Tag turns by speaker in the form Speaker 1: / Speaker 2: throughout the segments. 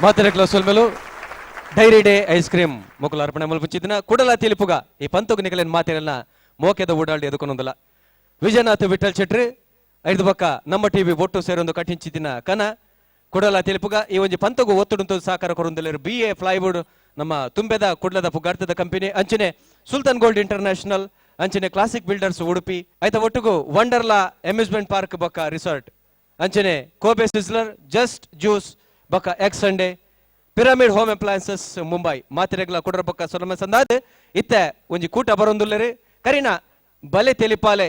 Speaker 1: ಮಾತೆರೆಗ್ಲ ಸೊಲ್ಮೆಲು dairy day ice cream ಮೊಕುಲು ಅರ್ಪಣೆ ಮಲ್ಪುಂಚಿತ್ತಿನ ಕುಡಲ ತಿಳಿಪುಗ ಈ ಪಂತೊಗು ನಿಕಲೆನ್ ಮಾತೆರೆಲ್ನ ಮೋಕೆದ ಓಡಾಡಿ ಎದುಕೊನೊಂದುಲ ವಿಜಯನಾಥ್ ವಿಠಲ್ ಶೆಟ್ರು ಐದು ಬೊಕ್ಕ ನಮ್ಮ ಟಿವಿ ಒಟ್ಟು ಸೇರೊಂದು ಕಟ್ಟಿಂಚಿತ್ತಿನ ಕನ ಕುಡಲ ತಿಳಿಪುಗ ಈ ಒಂಜಿ ಪಂತೊಗು ಒತ್ತುಡುಂತು ಸಹಕಾರ ಕೊರೊಂದುಲ್ಲೆರ್ B A plywood ನಮ್ಮ ತುಂಬೆದ ಕುಡ್ಲದ ಪುಗಾರ್ತದ ಕಂಪನಿ ಅಂಚನೆ ಸುಲ್ತಾನ್ ಗೋಲ್ಡ್ ಇಂಟರ್ನ್ಯಾಷನಲ್ ಅಂಚನೆ ಕ್ಲಾಸಿಕ್ ಬಿಲ್ಡರ್ಸ್ ಉಡುಪಿ ಐತ ಒಟ್ಟುಗು ವಂಡರ್ಲಾ ಅಮ್ಯೂಸ್ಮೆಂಟ್ ಪಾರ್ಕ್ ಬೊಕ್ಕ ರಿಸಾರ್ಟ್ ಅಂಚನೆ ಕೋಬೆ sizzler just juice ಬೊಕ್ಕ egg sundae pyramid home appliances Mumbai ಮಾತಿರೆಗ್ಲ ಕುಡರ ಬೊಕ್ಕ ಸೊಲಮ ಸಂದಾದ್ ಇತ್ತೆ ಒಂಜಿ ಕೂಟ ಬರೊಂದುಲ್ಲೆರ್ ಕರಿನ ಬಲೆ ತೆಲಿಪಾಲೆ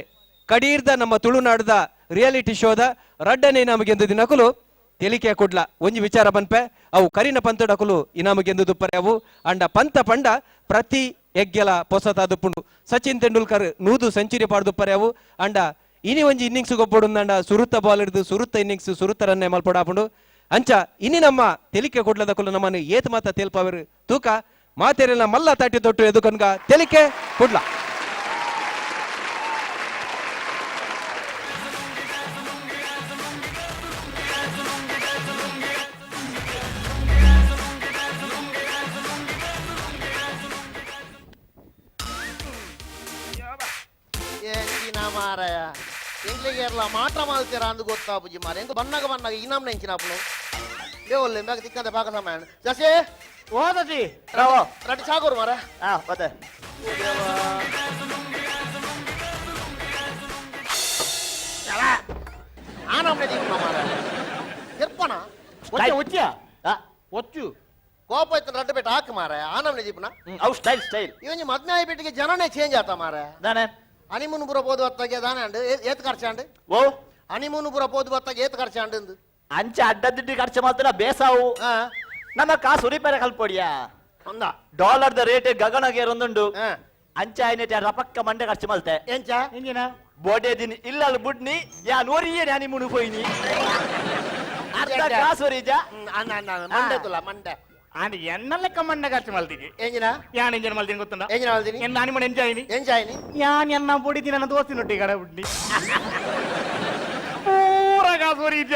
Speaker 1: ಕಡೀರ್ದ ನಮ್ಮ ತುಳುನಾಡದ ರಿಯಾಲಿಟಿ ಶೋದ ರಡ್ಡನೆ ಇನಾಮು ದಿನಕುಲು ತೆಲಿಕೆ ಕುಡ್ಲ ಒಂಜಿ ವಿಚಾರ ಪನ್ಪೆ ಅವು ಕರಿನ ಪಂತಡಕುಲು ಇನಾಮು ಗೆಂದು ಅವು ಅಂಡ ಪಂತ ಪಂಡ ಪ್ರತಿ ಎಗ್ಗೆಲ ಪೊಸತಾದುಪ್ಪುಂಡು. ಸಚಿನ್ ತೆಂಡೂಲ್ಕರ್ 100 ಸೆಂಚುರಿ ಪಾಡ್ದುಪ್ಪರೆ ಅವು ಅಂಡ ಇನಿ ಒಂಜಿ ಇನ್ನಿಂಗ್ಸ್ ಗೊಬ್ಬೊಡುಂದಂಡ ಸುರುತ್ತ ಬಾಲ್ ಹಿಡಿದು ಸುರುತ್ತ ಇನ್ನಿಂಗ್ಸ್ ಸುರುತ್ತ ರನ್ನೆ ಮಲ್ಪೊಡಾಪುಂಡು. ಅಂಚ ಇನಿ ನಮ್ಮ ತೆಲಿಕೆ ಕುಡ್ಲದಕುಲು ನಮ್ಮನ್ನು ಏತ್ ಮಾತ ತೇಲ್ಪವರು ತೂಕ ಮಾತೆರೆಲ್ಲ ಮಲ್ಲ ತಾಟಿ ತೊಟ್ಟು ಎದುಕನ್ಗ ತೆಲಿಕೆ ಕುಡ್ಲ.
Speaker 2: ಎಂಚಿನ ಮಾರಾಯ ಎಂಕ್ಲಿಗೆ ಮಾಟ ಮಾಲ್ತೀರ ಅಂದು ಗೊತ್ತಾಪುಜಿ ಮಾರ ಎಂಕ್ ಬನ್ನಾಗ ಬನ್ನಾಗ ಇನಾಮ್ ನೆಂಚಿನಪ್ಪನು ದೇವೊಲ್ಲೆ ಮ್ಯಾಗ ತಿಕ್ಕಂದೆ ಪಾಕ ಸಮಯ ಜಸೆ
Speaker 3: ಓದತಿ
Speaker 2: ರಟ್ಟಿ ಸಾಕೋರು ಮಾರ.
Speaker 3: ಆ ಮತ್ತೆ
Speaker 2: ಆನಮ್ನೆ ದೀಪನ ಮಾರ ಎರ್ಪನ
Speaker 3: ಒಚ್ಚ ಒಚ್ಚ ಒಚ್ಚು
Speaker 2: ಕೋಪ ಇತ್ತು ರಡ್ಡು ಪೇಟ ಹಾಕು ಮಾರ ಆನಮ್ನೆ ದೀಪನ.
Speaker 3: ಅವು ಸ್ಟೈಲ್ ಸ್ಟೈಲ್.
Speaker 2: ಇವನ್ ಮದ್ವೆ ಪೇಟಿಗೆ ಜನನೇ ಚೇಂಜ್ ಆತ ಮಾರ.
Speaker 3: ದಾನೆ
Speaker 2: ಹನಿಮೂನ್ ಪೂರ ಪೋದು ಬತ್ತಾಗೆ ದಾನೆ ಅಂಡ್ ಏತ್ ಖರ್ಚಾಂಡ್.
Speaker 3: ಓ
Speaker 2: ಹನಿಮೂನ್ ಪೂರ ಪೋದು ಬತ್ತಾಗ ಏತ್ ಖರ್ಚಾಂಡ್ ಅಂದು
Speaker 3: ಅಂಚ ಅಡ್ಡದಿಡ್ಡಿ ಖರ್ಚು ಮಾತ್ರ ಬೇಸಾವು. ನಮ್ಮ ಕಾಸು ರಿಪೇರಿ ಕಲ್ಪೊಡಿಯಾ
Speaker 2: ಅಂದ
Speaker 3: dollar the rate ಗಗನಗೇರೊಂದುಂಡು. ಅಂಚ ಆಯ್ನೆ ರಪಕ್ಕ ಮಂಡೆ ಖರ್ಚು ಮಲ್ತೆ.
Speaker 2: ಎಂಚ
Speaker 3: ಎಂಜಿನ ಬೋಡೆ ದಿನ ಇಲ್ಲ ಬುಡ್ನಿ ಯಾ ನೋರಿಯೇ ಹನಿಮೂನ್ ಪೋಯಿನಿ ಅರ್ಧ ಕಾಸು ಒರಿಜ.
Speaker 2: ಮಂಡೆ ತುಲ ಮಂಡೆ
Speaker 4: ಆಂಡ್ ಎನ್ನ ಲೆಕ್ಕ ಮಂಡೆ ಖರ್ಚು ಮಲ್ತಿಗೆ.
Speaker 2: ಎಂಜಿನ
Speaker 4: ಯಾನ್ ಎಂಜಿನ ಮಲ್ತೀನಿ ಗೊತ್ತುಂಡ?
Speaker 2: ಎಂಜಿನ ಮಲ್ತೀನಿ?
Speaker 4: ಎನ್ನ ಹನಿಮೂನ್ ಎಂಜಾಯ್ನಿ.
Speaker 2: ಎಂಜಾಯ್ನಿ
Speaker 4: ಯಾನ್ ಎನ್ನ ಪೊಡಿ ನನ್ನ ದೋಸ್ತಿನೊಟ್ಟಿಗೆ ಕಡೆ ಬುಡ್ನಿ ಪೂರ ಕಾಸು ಒರಿಜ.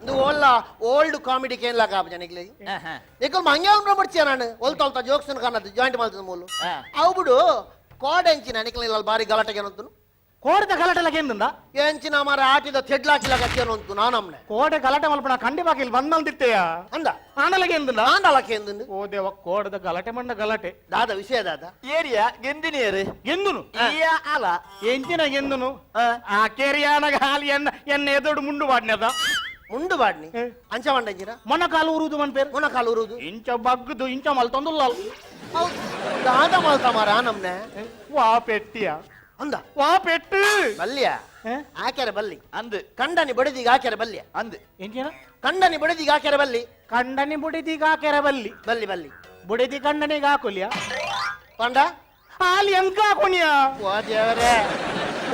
Speaker 2: ಇದು ಓಲ್ಲ ಓಲ್ಡ್ ಕಾಮಿಡಿ ಕೇನ್ಲ ಕಾಪ ಜನಕ್ಕೆ ನಿಕಲ್ ಮಂಗ್ಯಾಲ ಬಡ್ಚಿಯ ನಾನು ಒಲ್ತ ಒಲ್ತ ಜೋಕ್ಸ್ ಕಾಣದು ಜಾಯಿಂಟ್ ಮಾಡ್ತದ ಮೂಲು ಅವು ಬಿಡು ಕೋಡ್ ಎಂಚಿನ ನಿಕಲ್ ಇಲ್ಲ ಬಾರಿ ಗಲಾಟೆಗೆ ಅಂತನು.
Speaker 4: ಕೋಡೆದ ಗಲಾಟೆ ಲಕ ಎಂದುಂಡ?
Speaker 2: ಎಂಚಿನ ಮಾರ ಆಟಿದ ತೆಡ್ಲಾಕಿಲಕ ಅಂತು ನಾನಮ್ನೆ
Speaker 4: ಕೋಡೆ ಗಲಾಟೆ ಮಲ್ಪಣ ಖಂಡಿಪಾಕಿ ಇಲ್ಲಿ ಬಂದ್ ಮಲ್ತಿತ್ತೆಯ
Speaker 2: ಅಂದ
Speaker 4: ಆಂಡಲಗೆ ಎಂದುಂಡ?
Speaker 2: ಆಂಡಲಕ್ಕೆ ಎಂದುಂಡು?
Speaker 4: ಓ ದೇವ ಕೋಡದ ಗಲಾಟೆ ಮಂಡ ಗಲಾಟೆ
Speaker 2: ದಾದ ವಿಷಯ ದಾದ
Speaker 3: ಏರಿಯಾ ಗೆಂದಿನಿಯರು
Speaker 4: ಎಂದುನು
Speaker 3: ಈಯ ಅಲ
Speaker 4: ಎಂಚಿನ ಎಂದುನು ಆ ಕೇರಿಯಾನಗ ಹಾಲಿ ಎನ್ನ ಎನ್ನ ಎದೋಡು ಮುಂಡು ಬಾಡ್ನದ
Speaker 2: ಮುಂಡು ಬಾಡ್ನಿ ಅಂಚ ಮಂಡ ಎಂಚಿನ
Speaker 4: ಮೊಣಕಾಲು ಉರುದು ಮನ್ಪೇರು
Speaker 2: ಮೊಣಕಾಲು ಉರುದು
Speaker 4: ಇಂಚ ಬಗ್ಗುದು ಇಂಚ ಮಲ್ತೊಂದುಲ್ಲ
Speaker 2: ದಾದ ಮಲ್ತ ಮಾರ ನಮ್ನೆ
Speaker 4: ವಾ ಪೆಟ್ಟಿಯ
Speaker 2: ಅಂದ
Speaker 4: ವಾ ಪೆಟ್ಟು
Speaker 2: ಬಲ್ಲಿಯ ಆಕೆರೆ ಬಲ್ಲಿ
Speaker 3: ಅಂದು
Speaker 2: ಕಂಡನಿ ಬಡಿದಿಗ ಆಕೆರೆ ಬಲ್ಲಿಯ
Speaker 3: ಅಂದು
Speaker 4: ಎಂಚಿನ
Speaker 2: ಕಂಡನಿ ಬಡಿದಿಗ ಆಕೆರೆ ಬಲ್ಲಿ
Speaker 4: ಕಂಡನಿ ಬುಡಿದಿಗ ಆಕೆರೆ ಬಲ್ಲಿ
Speaker 2: ಬಲ್ಲಿ ಬಲ್ಲಿ
Speaker 4: ಬುಡಿದಿ ಕಂಡನಿಗೆ ಹಾಕೊಲಿಯ
Speaker 2: ಪಂಡ
Speaker 4: ಹಾಲಿ ಎಂಕ ಹಾಕೊನಿಯ
Speaker 2: ಓ ದೇವರೇ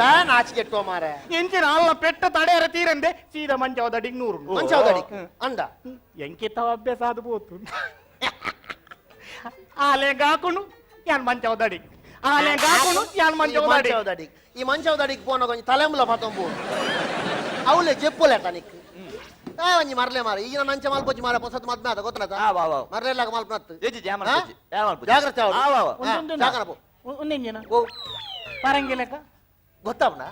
Speaker 2: ದಾನ್ ಆಚೆಗೆಟ್ಟುವ ಮಾರ
Speaker 4: ಎಂಚಿನ ಅಲ್ಲ ಪೆಟ್ಟ ತಡೆಯರ ತೀರಂದೆ ಸೀದಾ ಮಂಚಾವದಡಿಗೆ ನೂರು
Speaker 2: ಮಂಚಾವದಡಿ ಅಂದ
Speaker 4: ಎಂಕಿತ್ತವ ಅಭ್ಯಾಸ ಅದು ಪೋತು ಆಲೆ ಹಾಕೊಂಡು ಯಾನ್ ಮಂಚಾವದಡಿ ಆಲೆ ಹಾಕೊಂಡು ಯಾನ್ ಮಂಚಾವದಡಿ.
Speaker 2: ಮಂಚಾವದಡಿ ಈ ಮಂಚಾವದಡಿಗೆ ಪೋನ ಕೊಂಚ ತಲೆಂಬುಲ ಪತೊಂಬು ಅವಳೆ ಜೆಪ್ಪುಲೆ ತನಿಕ್ ಒಂಜಿ ಮರ್ಲೆ ಮಾರ ಈಗಿನ ನಂಚ ಮಲ್ಪೊಚ್ಚಿ ಮಾರ ಪೊಸತ್ ಮದ್ಮೆ ಆತ ಗೊತ್ತನತ ಮರ್ಲೆಲ್ಲಾಗ ಮಲ್ಪನತ್ತು ಜಾಗ್ರತೆ
Speaker 4: ಅವಳು ಪರಂಗಿ ಲೆಕ್ಕ
Speaker 2: ಗೊತ್ತಾಪುಂಡ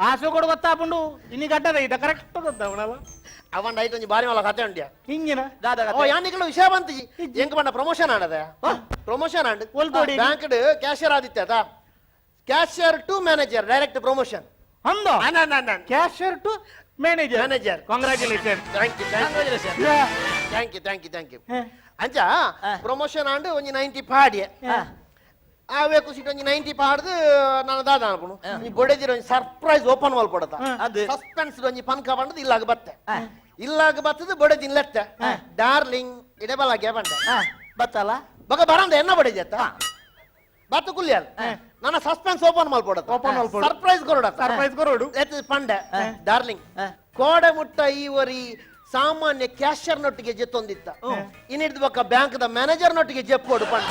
Speaker 4: ಆಸು ಕೂಡ ಗೊತ್ತಾಪುಂಡು ಇನಿ ಗಡ್ಡದ ಇದ ಕರೆಕ್ಟ್ ಗೊತ್ತಾಪುಂಡಲ್ಲ
Speaker 2: ಅವಂಡ ಐತ ಒಂಜಿ ಬಾರಿ ಮಲ್ಲ ಕತೆ ಉಂಡ್ಯಾ
Speaker 4: ಹಿಂಗಿನ
Speaker 2: ಓ ಯಾನಿಕಲ ವಿಷಯ ಬಂತು ಎಂಕ್ ಬಂಡ ಪ್ರಮೋಷನ್ ಆಡದ promotion and bank cashier Aditya ಅದ cashier to manager direct promotion
Speaker 4: ಅಂದ cashier to manager
Speaker 2: manager
Speaker 4: congratulation
Speaker 2: thank you thank you thank you thank you ಅಂಚ ಪ್ರಮೋಷನ್ ಆಂಡ್ ಒಂಜಿ 90 ಪಾಡಿಯ ಆವೇ ಖುಷಿ ಒಂಜಿ 90 ಪಾಡ್ದು ನಾನು ದಾದ ಅನ್ಪುಣು ಈ ಬೊಡೆದಿರ ಒಂಜಿ ಸರ್ಪ್ರೈಸ್ ಓಪನ್ ಮಲ್ಪಡತ ಸಸ್ಪೆನ್ಸ್ ಒಂಜಿ ಪನ್ಕ ಪಂಡದು ಇಲ್ಲಾಗ ಬತ್ತೆ ಇಲ್ಲಾಗ ಬತ್ತದು ಬೊಡೆದಿನ ಲೆತ್ತ ಡಾರ್ಲಿಂಗ್ ಇಡೆ ಬಲಾಗೆ ಬಂಡ
Speaker 3: ಬತ್ತಲ್ಲ
Speaker 2: ಬಗ ಬರಂದ ಎನ್ನ ಬಡಿಜತ್ತ ಬತ್ತು ಕುಲ್ಯಾಲ್ ನನ್ನ ಸಸ್ಪೆನ್ಸ್ ಓಪನ್ ಮಲ್ಪಡತ
Speaker 4: ಓಪನ್ ಮಲ್ಪೊಡು.
Speaker 2: ಸರ್ಪ್ರೈಸ್ ಕೊರಡ
Speaker 4: ಸರ್ಪ್ರೈಸ್ ಕೊರಡು
Speaker 2: ಪಂಡ ಡಾರ್ಲಿಂಗ್ ಕೋಡೆ ಮುಟ್ಟ ಈ ಒರಿ ಸಾಮಾನ್ಯ ಕ್ಯಾಶಿಯರ್ ನೊಟ್ಟಿಗೆ ಜೆತ್ತೊಂದಿತ್ತ ಇನ್ನಿಡ್ದು ಬಕ್ಕ ಬ್ಯಾಂಕ್ the manager ನೊಟ್ಟಿಗೆ ಜೆಪ್ಪೋಡು ಪಂಡ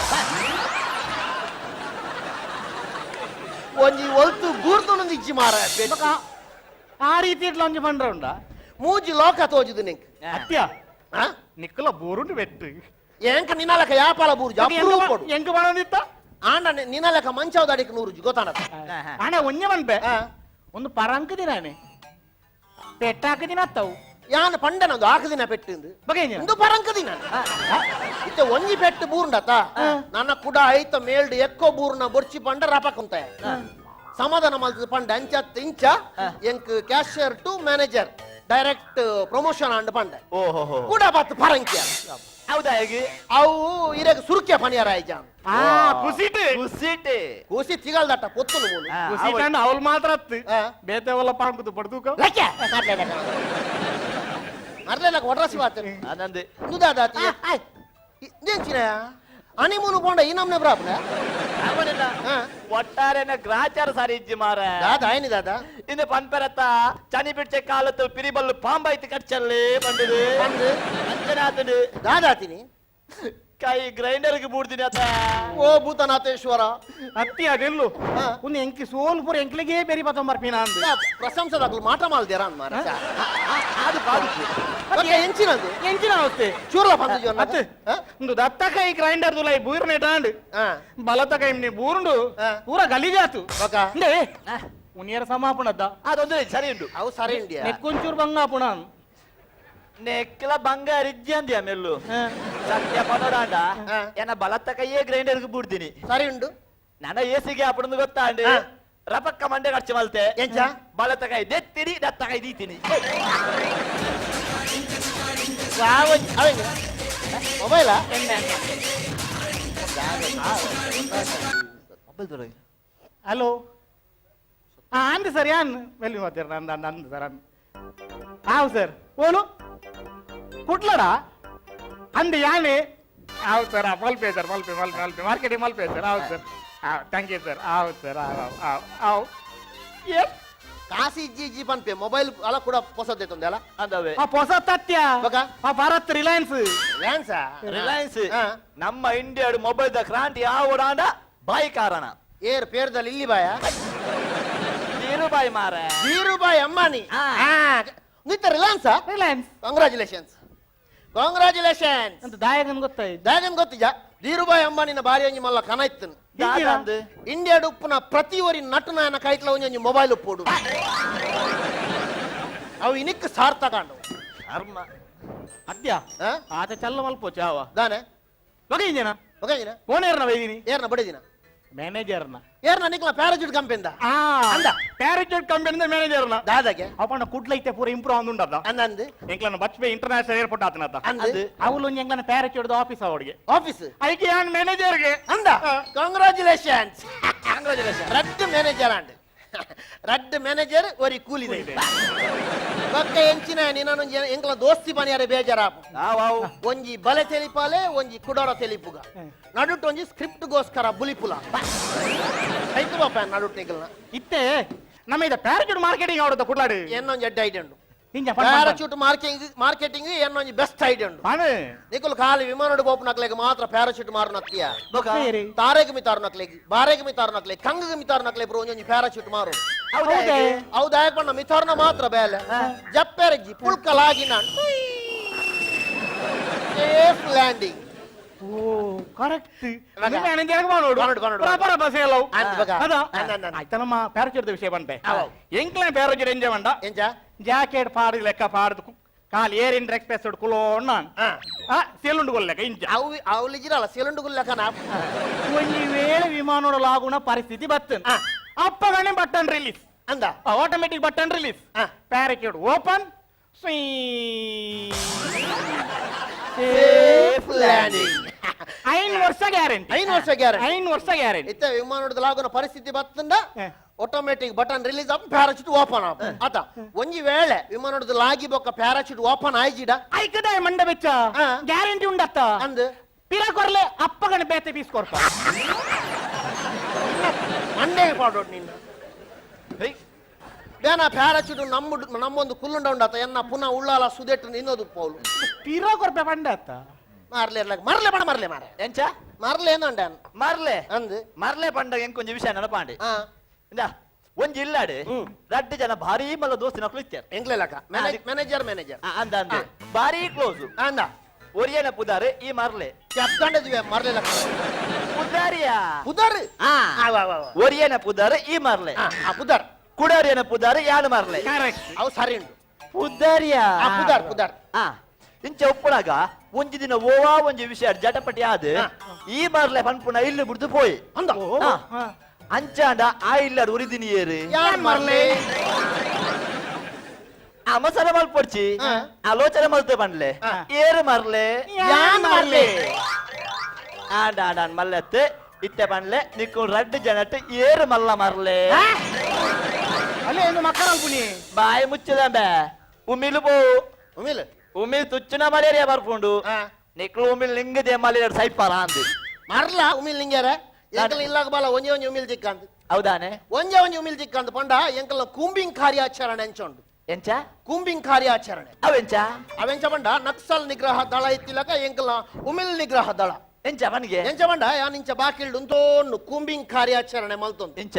Speaker 2: ಒಂಜಿ ಒಲ್ತು ಗೂರ್ತೊಂದು ಇಜ್ಜಿ ಮಾರ
Speaker 4: ಆ ರೀತಿ ಇಟ್ಲ ಒಂಜಿ ಪಂಡ್ರ ಉಂಡ
Speaker 2: ಮೂಜಿ ಲೋಕ ತೋಜುದು ನಿಂಕ್
Speaker 4: ಅತ್ಯ ನಿಕ್ಕಲ ಬೋರುಂಡು ಬೆಟ್ಟು
Speaker 2: ಎಂಕ ನಿನ್ನಲಕ ಯಾಪಾಲ ಬೂರ್ಜು ಅಪ್ರೂವ್ ಕೊಡು
Speaker 4: ಎಂಕ ಬಾಣಂದಿತ್ತ
Speaker 2: ಆಂಡ ನಿನ್ನಲಕ ಮಂಚಾವದಾಡಿಕ್ ನೂರು ಗೊತ್ತಾನ
Speaker 4: ಆಣ ಒಂಜೆ ಮನ್ಪೆ ಒಂದು ಪರಂಕ ದಿನಾನೆ ಪೆಟ್ಟಾಕ ದಿನ ಅತ್ತವು
Speaker 2: ಯಾನ್ ಪಂಡನೊಂದು ಆಕದಿನ ಪೆಟ್ಟು
Speaker 4: ಬಗೆ
Speaker 2: ಇಂದು ಪರಂಕ ದಿನ ಇತ್ತೆ ಒಂಜಿ ಪೆಟ್ಟು ಬೂರ್ಂಡತ ನನ್ನ ಕುಡ ಐತ ಮೇಲ್ಡ್ ಎಕ್ಕೋ ಬೂರ್ನ ಬೊರ್ಚಿ ಪಂಡ ರಪಕುಂತ ಸಮಾಧಾನ ಮಲ್ತದ ಪಂಡ ಅಂಚ ಇಂಚ ಎಂಕ್ cashier to manager direct promotion and ಪಂಡ
Speaker 3: ಓಹೋ
Speaker 2: ಕೂಡ ಬತ್ತು ಪರಂಕ್ಯ
Speaker 3: ಹೌದಾ ಹೇಗೆ
Speaker 2: ಅವು ಇರಗ ಸುರುಕ್ಯ ಪನಿಯಾರ ಆಯ್ಜಾನ್
Speaker 4: ಆ ಕುಸಿಟ್
Speaker 3: ಕುಸಿಟೆ
Speaker 2: ಕೂಸಿ ತಿಗಲ್ದಟ್ಟ ಪೊತ್ತುಲು ಮೂಲು
Speaker 4: ಕುಸಿಟ್ ಅಂಡ್ ಅವಳು ಮಾತ್ರ ಅತ್ತು ಬೇತೆವಲ್ಲ ಪರಂಕುದು ಪಡ್ದೂಕ
Speaker 2: ಲಕ್ಕೆ ಮರ್ಲೇಲಕ ಒಡ್ರಸಿ ಬಾತ
Speaker 3: ಆನಂದ್
Speaker 2: ನುದಾದಾತಿ ಇಂದೆಂಚಿನ ಅನಿಮೂನು ಪೋಂಡ ಈ ನಮ್ನೆ ಪ್ರಾಪ್ನ
Speaker 3: ಅವನೆಲ್ಲ ಒಟ್ಟಾರೆನ ಗ್ರಾಚಾರ ಸಾರಿ ಇಜ್ಜಿ ಮಾರ
Speaker 2: ದಾದಾ ಆಯ್ನಿ ದಾದಾ
Speaker 3: ಇನ್ನು ಪನ್ಪೆರತ್ತ ಚನಿ ಬಿಡ್ಚೆ ಕಾಲತ್ತು ಪಿರಿಬಲ್ಲು ಪಾಂಬಾಯ್ತು ಕಚ್ಚಲ್ಲಿ ಬಂದಿದೆ
Speaker 2: ಬಂದು
Speaker 3: ಅಂಜನಾತನು
Speaker 2: ದಾದಾತಿನಿ
Speaker 3: ಕೈ ಗ್ರೈಂಡರ್ಗೆ ಬೂಡ್ತೀನಿ ಆತ
Speaker 2: ಓ ಭೂತನಾಥೇಶ್ವರ
Speaker 4: ಅತ್ತಿ ಅದೆಲ್ಲು ಒಂದು ಎಂಕಿ ಸೋಲ್ ಪೂರ ಎಂಕ್ಲಿಗೆ ಬೇರಿ ಪತ್ತೊಂಬರ್ಪಿನ ಅಂದು
Speaker 2: ಪ್ರಶಂಸದಾಗ್ಲು ಮಾಟ ಮಾಲ್ದೇರ ಅನ್ ಮಾರ
Speaker 3: ಅದು ಕಾದು
Speaker 2: ಎಂಚಿನದು
Speaker 4: ಎಂಚಿನ ಅವಸ್ಥೆ
Speaker 2: ಚೂರ್ಲ ಬಂದು
Speaker 4: ಅತ್ತು ಒಂದು ದತ್ತ ಕೈ ಗ್ರೈಂಡರ್ ದುಲೈ ಬೂರ್ನೆ ಟಾಂಡ್ ಬಲತ ಕೈ ನೀ ಬೂರುಂಡು ಪೂರ ಗಲೀಜಾತು ಇಂದೆ ಉನಿಯರ ಸಮಾಪಣದ
Speaker 3: ಅದೊಂದು ಸರಿ ಉಂಟು
Speaker 2: ಅವು ಸರಿ ಇಂಡಿಯಾ
Speaker 4: ನೆಕ್ಕೊಂಚೂರು ಬಂಗಾಪುಣ
Speaker 3: ನೆಕ್ಲ ಬಂಗಾರ ಇಜ್ಜಿ ಅಂದ್ಯ ಮೆಲ್ಲು ಸತ್ಯ ಪನೋಡಾಂಡ ಎನ್ನ ಬಲತ್ತ ಕೈಯೇ ಗ್ರೈಂಡರ್ಗೆ ಬೂಡ್ತೀನಿ
Speaker 2: ಸರಿ ಉಂಡು
Speaker 3: ನನ್ನ ಏಸಿಗೆ ಅಪ್ಪಣದು ಗೊತ್ತಾಂಡು ರಪಕ್ಕ ಮಂಡೆ ಖರ್ಚು ಮಲ್ತೆ
Speaker 2: ಎಂಚ
Speaker 3: ಬಲತ್ತ ಕೈ ದೆತ್ತಿನಿ ದತ್ತ ಕೈ ದೀತೀನಿ
Speaker 2: ಮೊಬೈಲಾ
Speaker 4: ಹಲೋ ಅಂದು ಸರ್ ಯಾನ್ ವೆಲ್ಲಿ ಮಾತಾಡ ನಂದು ಅಂದು ಸರ್ ಅಂದು ಆವ್ ಸರ್ ಓಲು ಕುಟ್ಲಡ ಅಂದು ಯಾನೆ ಆವ್ ಸರ್ ಮಲ್ಪೆ ಸರ್ ಮಲ್ಪೆ ಮಲ್ಪೆ ಮಲ್ಪೆ ಮಾರ್ಕೆಟಿಂಗ್ ಮಲ್ಪೆ ಸರ್ ಆವ್ sir thank you sir ಆವ್ ಸರ್ ಆವ್ ಆವ್ ಆವ್ ಎಸ್
Speaker 2: ಕಾಸಿ ಇಜ್ಜಿ ಇಜ್ಜಿ ಪನ್ಪೆ ಮೊಬೈಲ್ ಅಲ್ಲ ಕೂಡ ಪೊಸದ್ದೇತೊಂದೆ ಅಲ್ಲ
Speaker 3: ಅಂದವೆ
Speaker 4: ಆ ಪೊಸ ತತ್ಯ ಆ ಭಾರತ್ ರಿಲಯನ್ಸ್
Speaker 2: ರಿಲಯನ್ಸ್
Speaker 3: ರಿಲಯನ್ಸ್ ನಮ್ಮ India mobile the ಕ್ರಾಂತಿ ಯಾವ ಬಾಯಿ ಕಾರಣ
Speaker 2: ಏರ್ ಪೇರ್ದಲ್ಲಿ ಇಲ್ಲಿ ಬಾಯ
Speaker 3: ಧೀರುಬಾಯಿ ಮಾರ
Speaker 2: ಧೀರುಬಾಯಿ ಅಂಬಾನಿ ನಿತ್ತ ರಿಲಯನ್ಸ್
Speaker 4: ರಿಲಯನ್ಸ್
Speaker 2: ಕಾಂಗ್ರಾಚುಲೇಷನ್ಸ್ ಕಾಂಗ್ರಾಚುಲೇಷನ್ಸ್
Speaker 4: ಅಂತ ದಾಯಗನ್ ಗೊತ್ತಾಯ್ತು
Speaker 2: ದಾಯಗನ್ ಗೊತ್ತಿಜ ಧೀರುಬಾಯಿ ಅಂಬಾನಿನ ಬಾರಿ ಒಂಜಿ ಮಲ್ಲ ಕನ ಇತ್ತು ಇಂಡಿಯಾಡ್ ಉಪ್ಪುನ ಪ್ರತಿ ಒರಿ ನಟನ ಕೈಟ್ಲ ಒಂಜಿ ಮೊಬೈಲ್ ಉಪ್ಪೋಡು ಅವು ಇನಿಕ್ ಸಾರ್ಥಕ
Speaker 3: ಅರ್ಮ
Speaker 4: ಅದ್ಯಾ ಆತ ಚಲ್ಲ ಮಲ್ಪ ಚಾವ
Speaker 2: ದಾನೆ
Speaker 4: ಬಗೆ ಇಂಜನ
Speaker 2: ಬಗೆ ಇಂಜನ
Speaker 4: ಓನೇರ್ನ ಬೈದಿನಿ
Speaker 2: ಏರ್ನ ಬಡಿದಿನ
Speaker 4: ಮ್ಯಾನೇಜರ್ನ
Speaker 2: ಏರ್ನ ನಿಕ್ಲ ಪ್ಯಾರಾಚೂಟ್ ಕಂಪನಿದ
Speaker 4: ಅಂದ ಪ್ಯಾರಾಚೂಟ್ ಕಂಪನಿದ ಮ್ಯಾನೇಜರ್ನ
Speaker 2: ದಾದಾಗೆ
Speaker 4: ಅವನ ಕುಡ್ಲೈತೆ ಪೂರ ಇಂಪ್ರೂವ್ ಆಂದುಂಡದ
Speaker 2: ಅಂದಂದು
Speaker 4: ಎಂಕ್ಲನ ಬಚ್ಪೆ ಇಂಟರ್ನ್ಯಾಷನಲ್ ಏರ್ಪೋರ್ಟ್ ಆತನದ
Speaker 2: ಅಂದು
Speaker 4: ಅವಳು ಎಂಕ್ಲನ ಪ್ಯಾರಾಚೂಟ್ ಆಫೀಸ್ ಅವಳಿಗೆ
Speaker 2: ಆಫೀಸ್
Speaker 4: ಐಕೆ ಯಾನ್ ಮ್ಯಾನೇಜರ್ಗೆ
Speaker 2: ಅಂದ ಕಾಂಗ್ರಾಚುಲೇಷನ್ಸ್
Speaker 3: ಕಾಂಗ್ರಾಚುಲೇಷನ್
Speaker 2: ರಡ್ಡ್ ಮ್ಯಾನೇಜರ್ ಅಂಡ್ ರಡ್ಡ್ ಮ್ಯಾನೇಜರ್ ಒರಿ ಕೂಲಿ ಬಕ್ಕ ಎಂಚಿನ ನಿನ್ನ ಎಂಕ್ಲ ದೋಸ್ತಿ ಪನಿಯಾರೆ ಬೇಜಾರಾಪು ಒಂಜಿ ಬಲೆ ತೆಲಿಪಾಲೆ ಒಂಜಿ ಕುಡೋರ ತೆಲಿಪುಗ ನಡುಟ್ ಒಂಜಿ ಸ್ಕ್ರಿಪ್ಟ್ ಗೋಸ್ಕರ ಬುಲಿಪುಲ ಐತು ಬಾಪ ನಡುಟ್ ನಿಗಲ್ನ
Speaker 4: ಇತ್ತೆ ನಮ್ಮ ಇದ ಪ್ಯಾರಾಚೂಟ್ ಮಾರ್ಕೆಟಿಂಗ್ ಅವಡದ ಕುಡ್ಲಾಡು
Speaker 2: ಏನೊಂಜಿ ಅಡ್ಡ ಐಡಿಯಾ ಉಂಡು ಪ್ಯಾರಾಚೂಟ್ ಮಾರ್ಕೆಟಿಂಗ್ ಏನೊಂಜಿ ಬೆಸ್ಟ್ ಐಡಿಯಾ ಉಂಡು ನಿಕುಲ್ ಖಾಲಿ ವಿಮಾನಡು ಬೋಪುನಕ್ಲೆಗ್ ಮಾತ್ರ ಪ್ಯಾರಾಚೂಟ್ ಮಾರುನಕ್ತಿಯ ತಾರೆಗ್ ಮಿತಾರುನಕ್ಲೆಗ್ ಬಾರೆಗ್ ಮಿತಾರುನಕ್ಲೆಗ್ ಕಂಗಗ್ ಮಿತಾರುನಕ್ಲೆ ಬ್ರೋ ಒಂಜೊಂಜಿ ಪ್ಯಾರಾಚೂಟ್ ಮಾರು ಹೌದಾ ಯಾಕಂಡ ಮಿತಾರುನ ಮಾತ್ರ ಬೇಲೆ ಜಪ್ಪೆರಜ್ಜಿ ಪುಳ್ಕಲಾಗಿನ safe landing
Speaker 4: oh correct manager ಮಾಡೋಡು proper bus ಎಲ್ಲವು ಅದ ಆಯ್ತಾ ನಮ್ಮ ಪ್ಯಾರಾಚೂಟ್ ವಿಷಯ ಬಂತೆ ಎಂಕ್ಲ ಪ್ಯಾರಾಚೂಟ್ ಎಂಜ ಬಂಡ
Speaker 2: ಎಂಜ
Speaker 4: ಜಾಕೆಟ್ ಪಾಡು ಲೆಕ್ಕ ಪಾಡ್ದು ಕಾಲ್ air India express ಕುಲೋಣ ಸೇಲುಂಡು ಲೆಕ್ಕ ಇಂಚ
Speaker 2: ಅವು ಅವಲಿಜಿರಲ್ಲ ಸೇಲುಂಡು ಲೆಕ್ಕ ನಾ
Speaker 4: ಒಂಜಿ ವೇಳೆ ವಿಮಾನೋಡ ಲಾಗುಣ ಪರಿಸ್ಥಿತಿ ಬರ್ತದೆ ಅಪ್ಪಗಣೆ ಬಟನ್ ರಿಲೀಸ್
Speaker 2: ಅಂದ
Speaker 4: automatic button release parachute open
Speaker 2: safe landing
Speaker 4: ಐದು ವರ್ಷ ಗ್ಯಾರಂಟಿ
Speaker 2: ಐದು ವರ್ಷ ಗ್ಯಾರಂಟಿ
Speaker 4: ಐದು ವರ್ಷ ಗ್ಯಾರಂಟಿ
Speaker 2: ಇತ್ತ ವಿಮಾನದ ಲಾಗುನ ಪರಿಸ್ಥಿತಿ ಬತ್ತಂದ automatic button release ಆಪ್ parachute open ಆಪ್ ಆತ ಒಂಜಿ ವೇಳೆ ವಿಮಾನದ ಲಾಗಿ ಬೊಕ್ಕ ಪ್ಯಾರಾಚೂಟ್ ಓಪನ್ ಆಯ್ಜಿಡ
Speaker 4: ಐಕದ ಮಂಡ ಬೆಚ್ಚ ಗ್ಯಾರಂಟಿ ಉಂಡತ್ತ
Speaker 2: ಅಂದ್
Speaker 4: ಪಿರ ಕೊರ್ಲೆ ಅಪ್ಪಗಣ ಬೇತೆ ಪೀಸ್ ಕೊರ್ಪ
Speaker 2: ಮಂಡೆ ಪಾಡೋಡ್ ನಿನ್ನ ಬೇನ ಪ್ಯಾರಾಚೂಟ್ ನಮ್ಮೊಂದು ಕುಲ್ಲುಂಡ ಉಂಡಾತ ಎನ್ನ ಪುನಃ ಉಳ್ಳಾಲ ಸುದೆಟ್ಟು ನಿನ್ನೋದು ಪೌಲು
Speaker 4: ಪಿರ ಕೊರ್ಪೆ ಪಂಡತ್ತ
Speaker 2: ಮಾರ್ಲೆ ಮರ್ಲೆ ಪಡ ಮರ್ಲೆ ಮಾರ
Speaker 3: ಎಂಚ
Speaker 2: ಮರ್ಲೆ ಏನಂಡ
Speaker 3: ಮರ್ಲೆ
Speaker 2: ಅಂದ್
Speaker 3: ಮರ್ಲೆ ಪಂಡ ಎಂಕೊಂಜಿ ವಿಷಯ ನೆನಪಾಂಡೆ ಇಂದ ಒಂಜಿ ಇಲ್ಲಾಡು ರಡ್ಡು ಜನ ಭಾರಿ ಮಲ್ಲ ದೋಸ್ತಿನ ಇತ್ಯಾರ
Speaker 2: ಎಂಕ್ಲೆ ಲಕ ಮ್ಯಾನೇಜರ್ ಮ್ಯಾನೇಜರ್
Speaker 3: ಅಂದ ಅಂದ ಭಾರಿ ಕ್ಲೋಸ್
Speaker 2: ಅಂದ
Speaker 3: ಒರಿಯನ ಪುದಾರ್ ಈ ಮರ್ಲೆ
Speaker 2: ಕೆಪ್ತಾಂಡದಿವೆ ಮರ್ಲೆ
Speaker 3: ಪುದಾರಿಯಾ
Speaker 2: ಪುದರ್
Speaker 3: ಒರಿಯನ ಪುದಾರ್ ಈ ಮರ್ಲೆ
Speaker 2: ಪುದರ್
Speaker 3: ಕುಡಾರಿಯನ ಪುದಾರ್ ಯಾನು ಮರ್ಲೆ
Speaker 2: ಅವು ಸರಿ ಉಂಟು
Speaker 3: ಪುದಾರಿಯಾ
Speaker 2: ಪುದಾರ್ ಪುದಾರ್
Speaker 3: ಇಂಚ ಉಪ್ಪುನಾಗ ಒಂಜಿ ದಿನ ಓವಾ ಒಂಜಿ ವಿಷಯ ಜಟಪಟಿ ಆದ್ ಈ ಮರ್ಲೆ ಪನ್ಪುನ ಇಲ್ಲು ಬಿಡ್ದು ಪೋಯಿ
Speaker 2: ಅಂದ
Speaker 3: ಅಂಚಾಂಡ ಆ ಇಲ್ಲ ಉರಿದಿನಿ ಏರು
Speaker 2: ಯಾನ್ ಮರ್ಲೆ
Speaker 3: ಅಮಸರ ಮಲ್ಪೊಡ್ಚಿ ಆಲೋಚನೆ ಮಲ್ತೆ ಪನ್ಲೆ ಏರು ಮರ್ಲೆ
Speaker 2: ಯಾನ್ ಮರ್ಲೆ
Speaker 3: ಆಂಡ ಆಂಡ ಮಲ್ಲೆತ್ತು ಇತ್ತೆ ಪನ್ಲೆ ನಿಕ್ಕು ರಡ್ಡು ಜನಟ್ ಏರು ಮಲ್ಲ ಮರ್ಲೆ
Speaker 4: ಅಲ್ಲೇ ಏನು ಮಕ್ಕಳ ಪುನಿ
Speaker 3: ಬಾಯಿ ಮುಚ್ಚದಂಬೆ ಉಮಿಲು ಪೋ
Speaker 2: ಉಮಿಲ್
Speaker 3: ಉಮಿಲ್ ತುಚ್ಚುನ ಮಲೇರಿಯಾ ಬರ್ಪುಂಡು ನಿಕ್ಲು ಉಮಿಲ್ ನಿಂಗದೆ ಮಲೇರಿಯಾ ಸೈಪಾರ ಅಂದು
Speaker 2: ಮರ್ಲ ಉಮಿಲ್ ನಿಂಗ್ಯಾರ ಎಂಕಲ್ ಇಲ್ಲಾಗ ಬಾಲ ಒಂಜೆ ಒಂಜಿ ಉಮಿಲ್ ಚಿಕ್ಕಂದು
Speaker 3: ಹೌದಾನೆ
Speaker 2: ಒಂಜೆ ಒಂಜಿ ಉಮಿಲ್ ಚಿಕ್ಕಂದು ಪಂಡ ಎಂಕಲ್ನ ಕೂಂಬಿಂಗ್ ಕಾರ್ಯಾಚರಣೆ ಅಂಚುಂಡು
Speaker 3: ಎಂಚ
Speaker 2: ಕೂಂಬಿಂಗ್ ಕಾರ್ಯಾಚರಣೆ
Speaker 3: ಅವೆಂಚ
Speaker 2: ಅವೆಂಚ ಪಂಡ ನಕ್ಸಲ್ ನಿಗ್ರಹ ದಳ ಇತ್ತಿಲಕ ಎಂಕಲ್ನ ಉಮಿಲ್ ನಿಗ್ರಹ ದಳ
Speaker 3: ಎಂಚ ಮನಿಗೆ
Speaker 2: ಎಂಚ ಪಂಡ ಯಾನ್ ಇಂಚ ಬಾಕಿಲ್ಡು ಉಂತೋನ್ನು ಕೂಂಬಿಂಗ್ ಕಾರ್ಯಾಚರಣೆ ಮಲ್ತೊಂದು
Speaker 3: ಎಂಚ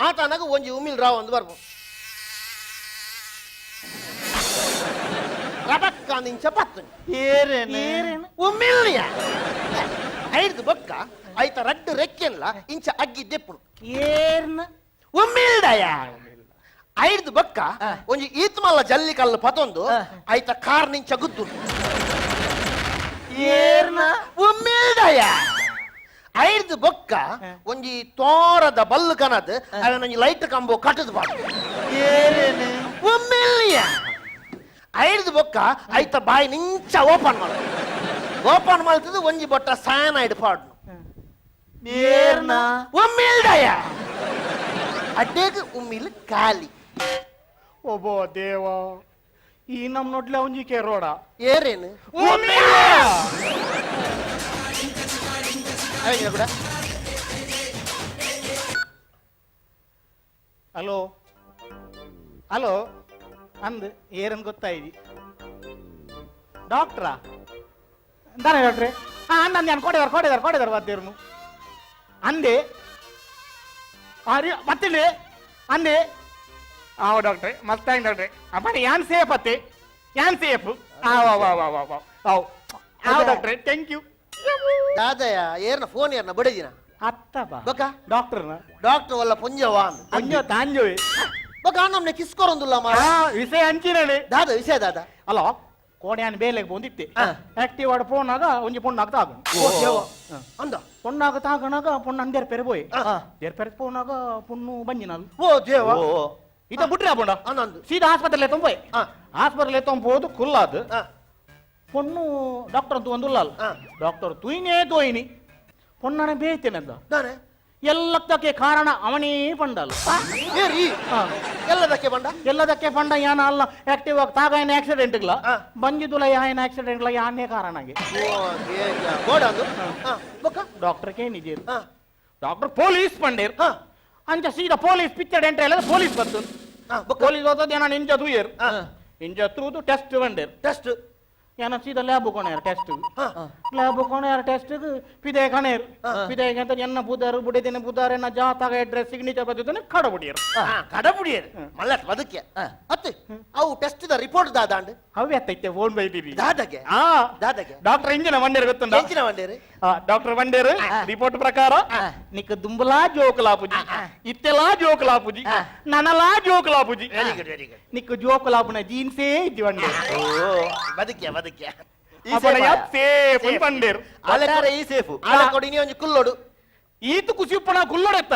Speaker 2: ಆತನಗ ಒಂಜಿ ಉಮಿಲ್ ರಾವ್ ಒಂದು ಬರ್ಪು ರಬಕ್ಕ ಇಂಚ ಪತ್ತು
Speaker 3: ಏರೇನು
Speaker 2: ಉಮಿಲ್ಯ ಐದು ಬೊಕ್ಕ ಐತ ರಡ್ಡು ರೆಕ್ಕೆನ್ಲ ಇಂಚ ಅಗ್ಗಿ ದೆಪ್ಪುಡು
Speaker 4: ಏರ್ನ
Speaker 2: ಉಮ್ಮಿಲ್ಡಯ ಐದು ಬೊಕ್ಕ ಒಂಜಿ ಈತ್ಮಲ್ಲ ಜಲ್ಲಿ ಕಲ್ಲು ಪತೊಂದು ಐತ ಕಾರ್ ನಿಂಚ ಗುದ್ದು
Speaker 3: ಏರ್ನ
Speaker 2: ಉಮ್ಮಿಲ್ಡಯ ಐದು ಬೊಕ್ಕ ಒಂಜಿ ತೋರದ ಬಲ್ಲು ಕನದು ಅವನೊಂಜಿ ಲೈಟ್ ಕಂಬೋ ಕಟ್ಟದು ಬಾಡು
Speaker 3: ಏರೇನು
Speaker 2: ಉಮ್ಮಿಲ್ಯ ಐದು ಬೊಕ್ಕ ಐತ ಬಾಯಿ ನಿಂಚ ಓಪನ್ ಮಾಡು ಓಪನ್ ಮಾಡ್ತದ ಒಂಜಿ ಬೊಟ್ಟ ಸಾಯನೈಡ್ ಪಾಡು
Speaker 3: ಏರ್ನ
Speaker 2: ಉಮ್ಮಿಲ್ಡಯ ಅಡ್ಡೇಗ್ ಉಮ್ಮಿಲ್ ಖಾಲಿ
Speaker 4: ಒಬ್ಬೋ ದೇವ ಈ ನಮ್ ನೋಡ್ಲೆ ಒಂಜಿ ಕೇರೋಡ
Speaker 2: ಏರೇನು ಕೂಡ
Speaker 4: ಹಲೋ ಹಲೋ ಅಂದ್ ಏರನ್ ಗೊತ್ತಾಯ್ದಿ ಡಾಕ್ಟ್ರಾ ದಾನೆ ಡಾಕ್ಟ್ರೆ ಹಾ ಅಂದ ಅಂದೆ ಕೊಡಿದಾರ ಕೊಡಿದಾರ ಕೊಡಿದಾರ ಬತ್ತೇರ್ನು ಅಂದೆ ಆರಿ ಬತ್ತಿಲ್ಲ ಅಂದೆ ಆವ ಡಾಕ್ಟ್ರೆ ಮಸ್ತ್ ಡಾಕ್ಟ್ರೆ ಅಪ್ಪ ಯಾನ್ ಸೇಫ್ ಅತ್ತೆ ಯಾನ್ ಸೇಫ್ ಆವ್ ಆವ್ ಆವ್ ಆವ್ ಆವ್ ಆವ್ ಆವ್ ಡಾಕ್ಟ್ರೆ thank you
Speaker 2: ದಾದಯ ಏರ್ನ phone ಏರ್ನ ಬಡಿದಿನ
Speaker 4: ಅತ್ತ ಬಾ
Speaker 2: ಬೊಕ್ಕ
Speaker 4: ಡಾಕ್ಟರ್ನ
Speaker 2: ಡಾಕ್ಟರ್ ವಲ್ಲ ಪುಂಜವಾ
Speaker 4: ಪುಂಜ ತಾಂಜೋವೆ
Speaker 2: ಬೊಕ್ಕ ನಮ್ನೆ ಕಿಸ್ಕೊರೊಂದುಲ್ಲ ಮಾರ
Speaker 4: ವಿಷಯ ಅಂಚಿನಡೆ
Speaker 2: ದಾದ ವಿಷಯ ದಾದ
Speaker 4: ಅಲ್ಲ ಕೋಣೆಯಾನ್ ಬೇಲೆಗೆ ಬಂದಿತ್ತೆ ಆಕ್ಟಿವ್ ಆಡ್ ಫೋನಾಗ ಒಂಜಿ ಪೊಣ್ಣಾಗ ತಾಗಣ
Speaker 2: ಅಂದ
Speaker 4: ಪೊಣ್ಣಾಗ ತಾಗಣಾಗ ಪೊಣ್ಣು ಅಂದೇರ್ ಪೆರೆ ಪೋಯ್ ದೇರ್ ಪೆರೆ ಪೋನಾಗ ಪೊಣ್ಣು ಬಂಜಿನಲ್
Speaker 2: ಓ ದೇವ
Speaker 4: ಇತ ಬಿಟ್ರೆ ಪೊಂಡ
Speaker 2: ಅಂದಂದು
Speaker 4: ಸೀದಾ ಆಸ್ಪತ್ರೆ ಎತ್ತೊಂಬೋಯ್ ಆಸ್ಪತ್ರೆ ಎತ್ತೊಂಬೋದು ಕುಲ್ಲಾದು ಪೊಣ್ಣು ಡಾಕ್ಟರ್ ಅಂತ ಒಂದು ಉಳ್ಳಾಲ್ ಡಾಕ್ಟರ್ ತುಯ್ನೇ ತೋಯ್ನಿ ಪೊಣ್ಣನ ಬೇಯ್ತೇನೆ ಎಲ್ಲದಕ್ಕೆ ಕಾರಣ ಅವನೇ ಪಂಡಲ್ಲ
Speaker 2: ಎಲ್ಲದಕ್ಕೆ ಪಂಡ
Speaker 4: ಎಲ್ಲದಕ್ಕೆ ಪಂಡ ಯಾನ ಅಲ್ಲ ಆಕ್ಟಿವ್ ಆಗಿ ತಾಗ ಏನ ಆಕ್ಸಿಡೆಂಟ್ಗಳ ಬಂಜಿದುಲ ಯಾನ ಆಕ್ಸಿಡೆಂಟ್ಗಳ ಯಾನೇ ಕಾರಣ ಡಾಕ್ಟರ್ ಕೇನಿದ್ದೀರು ಡಾಕ್ಟರ್ ಪೊಲೀಸ್ ಪಂಡೇರ್ ಅಂಚ ಸೀದಾ police picture entry ಅಲ್ಲ ಪೊಲೀಸ್ ಬಂತು ಪೊಲೀಸ್ ಹೋದದ್ದು ಏನ ನಿಂಜ ತೂಯರ್ ಇಂಜ ತೂದು ಟೆಸ್ಟ್ ಬಂಡೇರ್
Speaker 2: ಟೆಸ್ಟ್
Speaker 4: ಏನ ಸೀದಾ ಲ್ಯಾಬ್ ಕೊಣೆಯರ್ ಟೆಸ್ಟ್ ಲ್ಯಾಬ್ ಕೊಣೆಯರ್ ಟೆಸ್ಟ್ ಪಿದೆ ಕಣೇರ್ ಪಿದೆ ಅಂತ ಎನ್ನ ಬುದಾರು ಬುಡಿದಿನ ಬುದಾರ ಎನ್ನ ಜಾತಾಗ ಅಡ್ರೆಸ್ ಸಿಗ್ನೇಚರ್ ಬದ್ದಿದ್ದಾನೆ ಕಡಬುಡಿಯರ್
Speaker 2: ಕಡಬುಡಿಯರ್ ಮಲ್ಲ ಬದುಕೆ ಅತ್ತೆ ಅವು test the report ದಾದಾಂಡ್
Speaker 4: ಅವು ಎತ್ತೈತೆ ಫೋನ್ ಬೈದಿರಿ
Speaker 2: ದಾದಗೆ ದಾದಗೆ
Speaker 4: ಡಾಕ್ಟರ್ ಇಂಜಿನ ವಂಡೇರ್ ಗೊತ್ತುಂಡ
Speaker 2: ಇಂಜಿನ ವಂಡೇರ್
Speaker 4: ಡಾಕ್ಟರ್ ವಂಡೇರ್ ರಿಪೋರ್ಟ್ ಪ್ರಕಾರ ನಿಕ್ಕ ದುಂಬಲಾ ಜೋಕಲಾಪುಜಿ ಇತ್ತೆಲಾ ಜೋಕಲಾಪುಜಿ ನನಲಾ ಜೋಕಲಾಪುಜಿ
Speaker 2: very good very good
Speaker 4: ನಿಕ್ಕ ಜೋಕಲಾಪುನ ಜೀನ್ಸೇ ಇದ್ದಿ ವಂಡೇರ್
Speaker 2: ಬದುಕಿಯ ಬದುಕಿಯ
Speaker 4: ಈತು ಖುಷಿ ಉಪ್ಪಣ ಕುಲ್ಲೊಡೆತ್ತ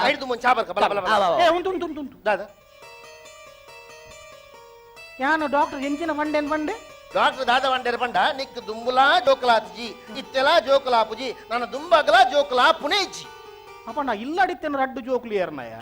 Speaker 2: ಐದು ಮುಂಚೆ ಚಾಬರ್ಕ ಬಲ ಬಲ
Speaker 4: ಏ ಉಂಟು ಉಂಟು ಉಂಟು ಉಂಟು
Speaker 2: ದಾದ
Speaker 4: ಯಾನು ಡಾಕ್ಟರ್ ಎಂಚಿನ ಬಂಡೆನ್ ಬಂಡೆ
Speaker 2: ಡಾಕ್ಟರ್ ದಾದ ಬಂಡೇರ್ ಬಂಡ ನಿಕ್ ದುಂಬುಲಾ ಜೋಕಲಾತ್ಜಿ ಇತ್ತೆಲಾ ಜೋಕಲಾಪುಜಿ ನನ್ನ ದುಂಬಗಲ ಜೋಕಲಾ ಪುಣೆ ಇಜ್ಜಿ
Speaker 4: ಅಪ್ಪ ನಾ ಇಲ್ಲಡಿತ್ತೇನು ರಡ್ಡು ಜೋಕ್ಲಿ ಏರ್ನಯ